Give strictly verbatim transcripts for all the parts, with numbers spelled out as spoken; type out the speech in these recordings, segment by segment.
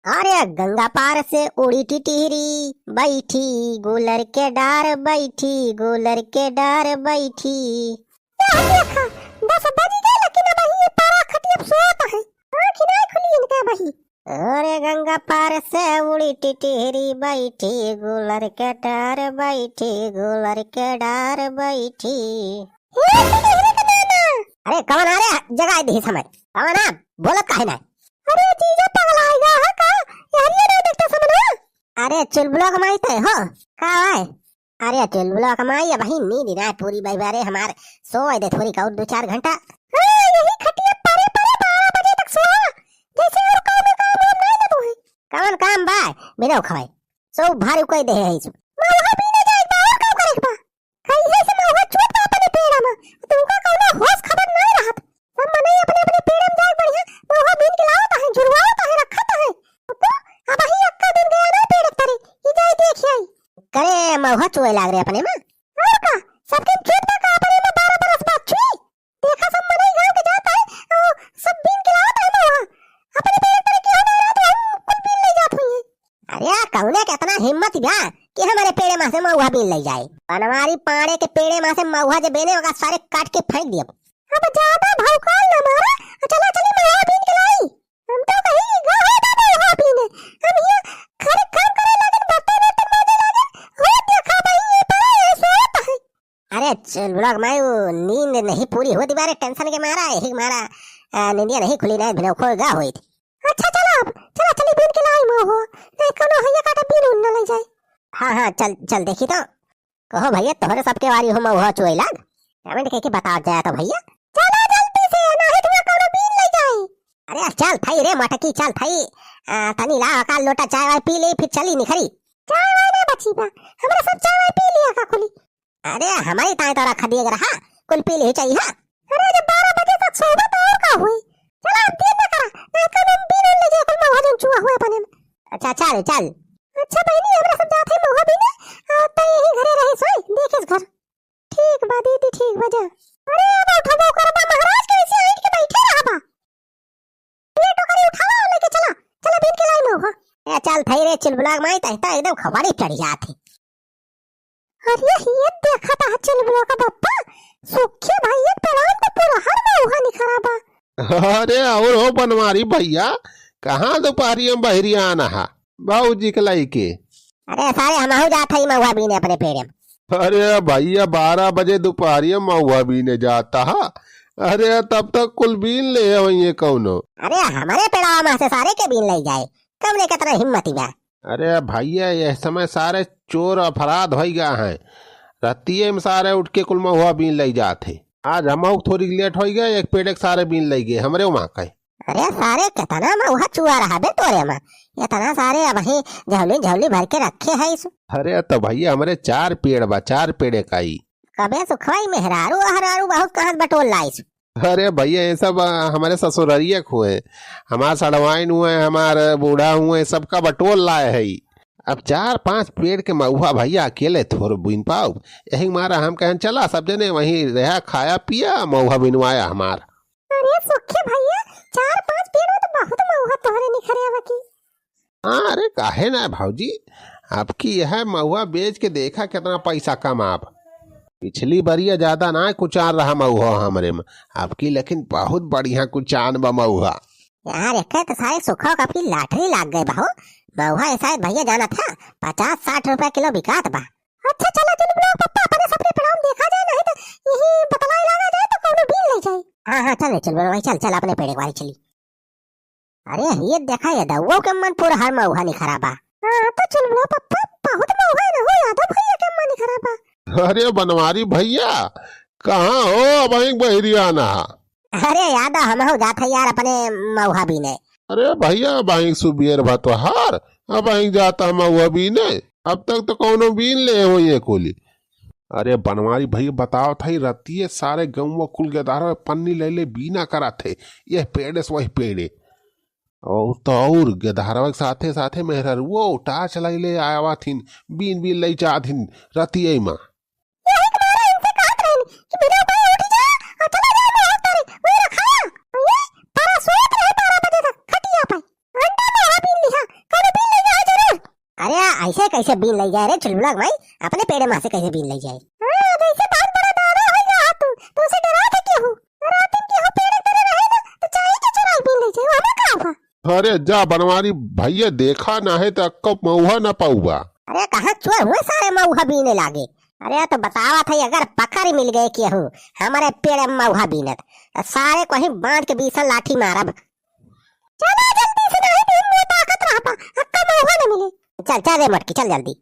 अरे गंगा पार से उड़ी टिटहरी, बैठी गूलर के डार, बैठी गूलर के डार बैठी। ए देखा, दस बज गए, लेकिन अबहीं ये पारा खटिया पे सोत है, आँख ही नाहीं खुली इनके अबहीं। अरे गंगा पार से उड़ी टिटहरी, बैठी गूलर के डार, बैठी गूलर के डार बैठी। ए टिटहरी के नाना। अरे कवन आ रे, जगाइ दिहिस हमैं, कवन आ, बोलत काहे नाहीं? अरे जीजा पगलाइ गया है का? यार ये नाहीं देखते समझ ना। अरे चुलबुलवा के माई तैं हो का आए? अरे चुलबुलवा के माई, अबहीं नींद नाहीं पूरी भई बा रे हमार, सोवै दे थोरी का और दो चार घंटा। हाँ, यही खटिया परे परे बारह बजे तक सोवा, जैसे और काम काम नाहीं ना तू है। कवन काम बा? बिना उखवाई सो भारी कोई दे है। महुआ बीने जाए बा, और काम करे के बा। कहिए से महुआ चुअत बा अपने पेड़ा में, तुमका कौनो होश खबर नाहीं रहत। सब मनई अपने अपने पेड़े में जाके बढ़िया महुआ बीन के लावत है, झुरवावत है, रखत है। तो अबहीं अक्का दिन गया ना पेड़ तरे, कि जाई देखि आई। करे महुआ चुए लाग रे अपने में। और का, सबके खेत बा का अपने में बारह बरस बाद चुई? देखा सब मनई गाँव के जात है, ओ, सब बीन के लावत है महुआ। अपने पेड़े तरे केहू ना रहत, हम कुल बीन लइ जात हुई। अरे कौने के एतना हिम्मत बा कि हमरे पेड़े मा से महुआ बीन लइ जाए? बनवारी पाड़े के पेड़े मा से महुआ जे बीने ओका सारे काट के फेंक दियब। अब ज्यादा भौकाल न मारा, चला चली महुआ बीन के लाई। हम तो कहीं गए हैं दादा महुआ बीने, हम यहाँ घर काम करे लागन, बर्तन वर्तन माजे लागन, हो देखा भाई ये पड़ा है, सोत है। अरे चुलबुलवा के माई, उ नींद नहीं पूरी होती बारे, टेंशन के मारा, यही मारा, आ, नींदिया नहीं खुली, नाहीं भिनौ खो गा होइत। अच्छा चला अब, चला चली बीन के लाई महुआ, नाहीं कौनो हइया काटा बीन उन न लइ जाए। हाँ हाँ चल चल देखी तो। कहो भइया तोहरे सबके वारी हो महुआ चुए लाग। कमेंट कइके बताओ जाए तो भइया। चला जल्दी से, नाहीं तो कौनो बीन लइ जाए। अरे चल थई रे मटकी चल थई, आ, तनी ला का लोटा चाय वाय पी ले फिर चली निखरी। चाय वाय ना बची बा, हमरा सब चाय वाय पी लिया का खुली। अरे हमरी ताईं तो रख दिए रहा, कुल पी लिहु चाही। अरे जब बारह बजे तक सोबा तो और का हुई। चला अब देर ना करा, नाहीं तो हम बीन उन लइ जाए कुल महुआ जौन चुआ हुए अपने में। अच्छा चल चल। अच्छा बहिनी हमरा सब जात है महुआ बीने, आ, तैं यही घरे रहे सोई, देखिस घर। ठीक बा दीदी ठीक बा जा। अरे अब उठबो करबा महाराज के ऐसे आइट के बैठे रहबा। ये टोकरी उठावा और लेके चला, चला बीन के लाई महुआ। ए चल थई रे चुलबुलवा के माई, तैं तो एकदम खबड़ी चढ़ जात है। अरे ये देखा था चुलबुलवा का बप्पा, सुखे भइया के पेड़ाम तो पूरा हर महुआ निखरा बा। अरे और हो बनवारी भइया, कहाँ दुपहरिया में बहरिया आना हा भौजी के लइके? अरे सारे हमहू जात हई महुआ बीने अपने पेड़े में। अरे भइया बारह बजे दुपहरिया में महुआ बीने जाता हा, अरे तब तक कुल बीन ले होइए कौनो। अरे हमरे पेड़वा मा से सारे के बीन लइ जाए, कौने केतना हिम्मत बा। अरे भइया, यह समय सारे चोर अपराध होइ गा हैं। रतिये में सारे उठ के कुल महुआ बीन लइ जात हैं। आज हमहू थोड़ी लेट होइ गए, एक पेड़े के सारे बीन लइ गए, हमरे वहाँ के। अरे सारे, केतना महुआ चुआ रहा बे तोरे मा? एतना सारे अबहीं झौली झौली भर के रखे है इस। अरे तो भइया, हमरे चार पेड़ बा, चार पेड़े का ई। कबे सुखवाई मेहरारू अहरारू बहुत कहाँ बटोर लाइस। अरे भइया, ये सब, आ, हमरे ससुररिया के हुए, हमार सड़वाइन हुए, हमार बूढ़ा हुए, सबका बटोर लाए है। अब चार पाँच पेड़ के महुआ भइया अकेले थोर बीन पाउब, यही मारा हम कहन चला सब जने वहीं रहा, खाया पिया, महुआ बिनवाया हमार। अरे सुखे भइया, चार पाँच पेड़ में तो बहुत महुआ तोहरे निखरे अब की। हाँ, अरे काहे ना भौजी, अब की यह महुआ बेच के देखा केतना पैसा कमाब। पिछली बरिया ज्यादा ना कुचान रहा महुआ हमरे में, अब की लेकिन बहुत बढ़िया कुचान बा महुआ। यार, एके तो सारे सुखवा का अब की लॉटरी लाग गए बा हो। महुआ ये शायद भइया जाना था, पचास साठ रुपया किलो बिकात बा। अच्छा चला चल बड़ा पप्पा, अपने सबके पेड़ाम देखा जाए, नहीं तो यही बतलाए लागा जाए तो कौनो बीन लइ जाए। हाँ हाँ चल रे चल बड़ा भाई, चल चल अपने पेड़े के बारे चली। अरे ये देखा, ये दउआ के मन पूरा हर महुआ निखरा बा। हाँ तो चल बड़ा पप्पा, बहुत महुआ न हो, यादव भइया के मन निखरा बा। अरे बनवारी भइया, कहाँ हो? अबहीं बहरिया आना हा। अरे यादव, हमहू जात है यार अपने महुआ बीने। अरे भइया, अबहीं सुबेर भा तोहार, अबहीं जाता महुआ बीने। अब तक तो कौनो बीन ले होइए कुली। अरे बनवारी भइया, बतावत हई, रतिये सारे गउँवा कुल गेदहरवा पन्नी लइले बीना करत है, यह पेड़े से वह पेड़े। और तो और गेदहरवा के साथे साथे मेहररुओ टार्च लइले आवा थिन, बीन बीन लइ जात हिन रतिये मा। यही के मारे इनसे कहत रहन कि बिना उपाय उठ जा और चला जा महुआ तरे, वही रखा। ये पारा सोत रहे बारह बजे तक खटिया पे। अंडा महुआ बीन लिहा, अरे, ऐसे कैसे बीन लइ जाए रे चुलबुला के माई? अपने पेड़े मा से कैसे बीन लइ जाए? हाँ, जैसे बहुत बड़ा दादा होइ गया तू, तुमसे डरा था केहू? रात में केहू पेड़ के तले रहे ना, तो चाहे के चुराई बीन लइ जाए, हमें का हुआ? अरे जा बनवारी भैया, देखा ना है तो अक्को मऊहा ना पाऊबा। अरे कहाँ चोर हुए सारे मऊहा बीने लागे? अरे तो बतावत है, अगर पकड़ मिल गए केहू हमारे पेड़ में मऊहा बीनत, तो सारे को ही बांध के बीसन लाठी मारब। चला जल्दी से, नहीं तो इनमें ताकत रह पा, अक्का मऊहा न मिले। चल चल रे मटकी, चल जल्दी।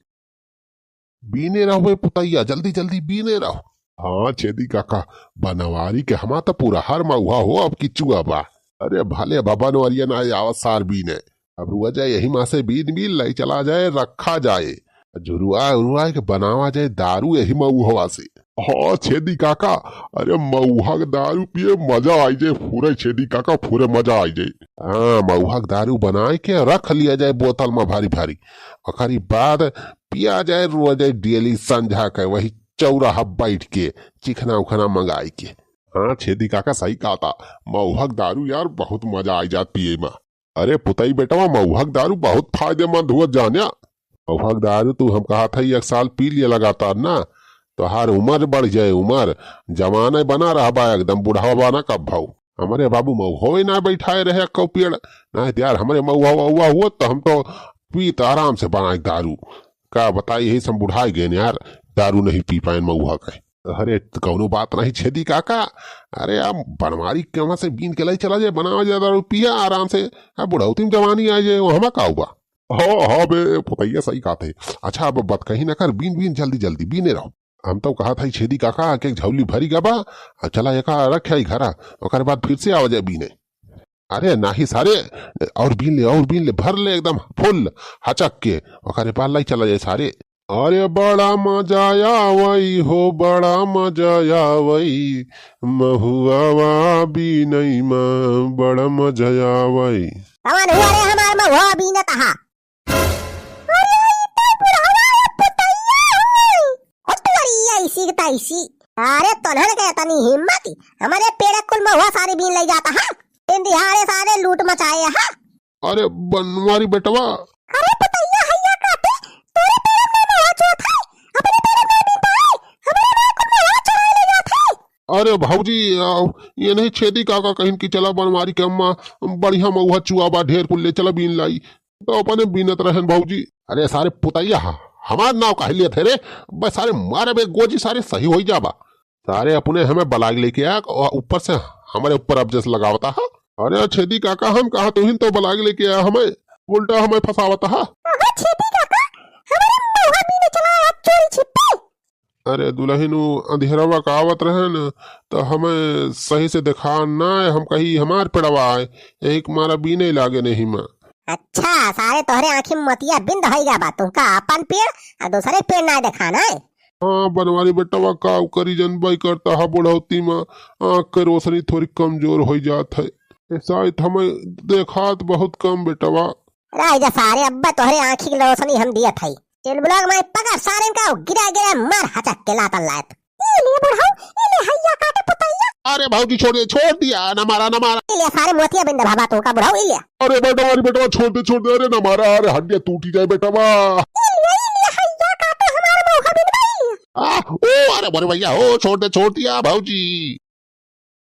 बीने रहो बे पुतैया, जल्दी जल्दी बीने रहो। हाँ छेदी काका, बनवारी के हमा त पूरा हर मऊहा हो अब की चुआ बा। अरे भले बा बनवरिया ना आवत सार बीने। अब रुआ जाए यही मा से बीन बीन लइ चला जाए, रखा जाए। झुरुआ उरुआ के बनावा जाए दारू यही मऊहवा से। हाँ छेदी काका, अरे मऊहा के दारू पिए मजा आई जाए, फुरे छेदी काका फुरे मजा आई जाए। हाँ मऊहा के दारू बनाए के रख लिया जाए बोतल मा भारी भारी। ओकरी बाद पिया जाए, रुआ जाए डेली संझा के वही चौराहा बैठ के चिखना उखना मंगाई के। हाँ छेदी काका सही कहा था, मऊहा के दारू यार बहुत मजा आई जात पिए मा। अरे पुतई बेटवा, मऊहा के दारू बहुत फायदेमंद हुआ जान्या। मऊहा के दारू तू हम कहा था एक साल पी लिया लगातार ना, तोहार उमर बढ़ जाए, उमर जवाने बना रहबा एकदम, बुढ़ावा ना कब भाऊ। हमरे बाबू मऊहवे ना बैठाए रहे अक्को पेड़, ना यार हमरे मऊहा वऊहा हुआ तो हम तो पीत आराम से बनाए दारू। का बताई, यही से हम बुढ़ाए गए यार, दारू नहीं पी पाए मऊहा के। अरे त कौनो बात नहीं छेदी काका, अरे आप बनवारी के वहाँ से बीन के लाई चला जाए, बनावा जाए दारू पिया आराम से, अब बुढ़ौती में जवानी आ जाए, वो हमा का हुआ। हाँ हाँ बे पुतैया सही कहा थे। अच्छा अब बात कहीं ना कर, बीन बीन जल्दी जल्दी बीने रहो। हम तो कहा था छेदी काका के झौली भरी गबा, आ चला एका रखे आई घरा, ओकर बाद फिर से आवा जाए बीने। अरे नाही सारे, और बीन ले, और बीन ले, भर ले एकदम फुल हचक के, ओकरे बाद लाई चला जाए सारे। अरे बड़ा मजा आवई हो, बड़ा मजा आवई, महुआवा बीनई मा बड़ा मजा आवई। कौन हुआ रे हमार महुआ बीनत हा? अरे ई तो बुढ़वा रे पुतैया हुई। ओ तोरी ऐसी के तैसी। अरे तोन्हन के इतनी हिम्मत, हमारे पेड़ कुल महुआ सारे बीन लइ जाता हा। दिन दिहाड़े सारे लूट मचाए हा। अरे बनवारी बेटवा। अरे पुतैया हैया काटे, तोरे पेड़ में महुआ चोत है, अपने पेड़ में बीन पाए, हमारे पेड़ कुल महुआ चुराए ले जात है। अरे भौजी, आ, ये नहीं छेदी काका कहिन कि चला बनवारी के अम्मा बढ़िया महुआ चुआ बा ढेर कुल ले चला बीन लाई। तो अपने बीनत रहन भौजी। अरे सारे पुतैया हा, हमार नाव काहे लियत है रे? बस सारे मारे बे गोजी सारे सही होई जाबा। सारे अपने हमें बलाग लेके आ और ऊपर से हमारे ऊपर अब जस लगावता हा। अरे छेदी काका हम कहा तुहिन तो बलाग लेके आ हमें, उल्टा हमें फंसावता हा। अरे छेदी काका, हमारे महुआ बीने चला आप चोरी छिपे। अरे दुलहिन, उ अंधेरवा का आवत रहे न, त हमें सही से देखा ना, हम कही हमार पेड़वा आए, यही के मारा बीने लागे नहीं मा। अच्छा, सारे तोहरे आँखी में मोतिया बिंद होई गा बा, तुमका अपन पेड़ आ दूसरे पेड़ ना देखा ना। हाँ, बनवारी बेटवा का करी जनबई करता हा, बुढ़ौती मा आँख के रोशनी थोड़ी कमजोर होई जात है। ए, शायद हमें देखात बहुत कम बेटवा। रह जा सारे, अब्बा तोहरे आँखी की रोशनी हम दियत हई। चुलबुला के माई पकड़ सारे का गिरा गिरा मार हचक के लातन लायत। ई ले बुढ़ऊ, ई ले हैया काटे पुतैया। अरे भौजी छोड़ दे, छोड़ दिया, ना मारा, ना मारा। ई ले सारे मोतिया बिंद भाबा तो का बुढ़ऊ, ई ले। अरे बेटवा, अरे बेटवा छोड़ दे, छोड़ दे, अरे ना मारा, अरे हड्डियाँ टूटी जाए बेटवा। ई ले, ई ले हैया काटे हमारे मौका बिन भाई। आ, ओ, अरे बड़े भैया, ओ, छोड़ दे, छोड़ दिया भौजी।